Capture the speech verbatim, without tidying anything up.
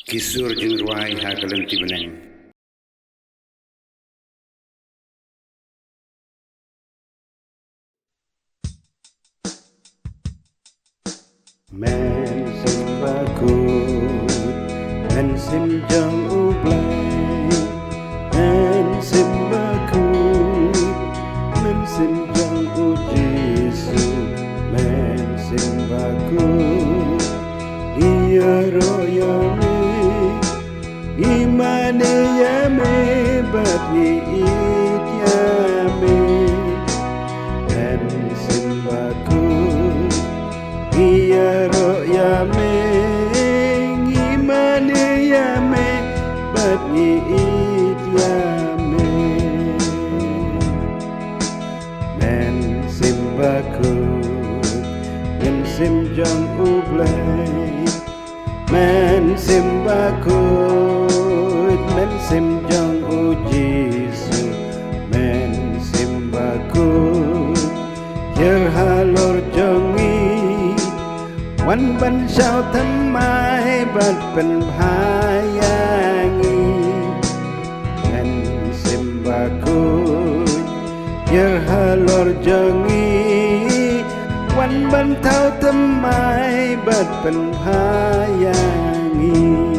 Ki sur jingrwai ha ka lynti bneng. Mynsiem Bakhuid, Mynsiem jong U Blei. Mynsiem Bakhuid, Mynsiem jong U Jisu. Mynsiem Bakhuid, ïaroh ïa me. Ngi mane ïa me bad ngi ïeit ïa me. Mynsiem Bakhuid, ïaroh ïa me. Ngi mane ïa me bad ngi ïeit ïa me. Mynsiem Bakhuid, Mynsiem jong U Blei. Mynsiem Bakhuid, Mynsiem jong U Jisu. Mynsiem Bakhuid, hiar halor jong ngi. Wan ban sngewthuh mai bad pynbha ïa ngi. Mynsiem Bakhuid, hiar halor jong ngi. Wan ban thaw thymmai bad pynbha ïa ngi.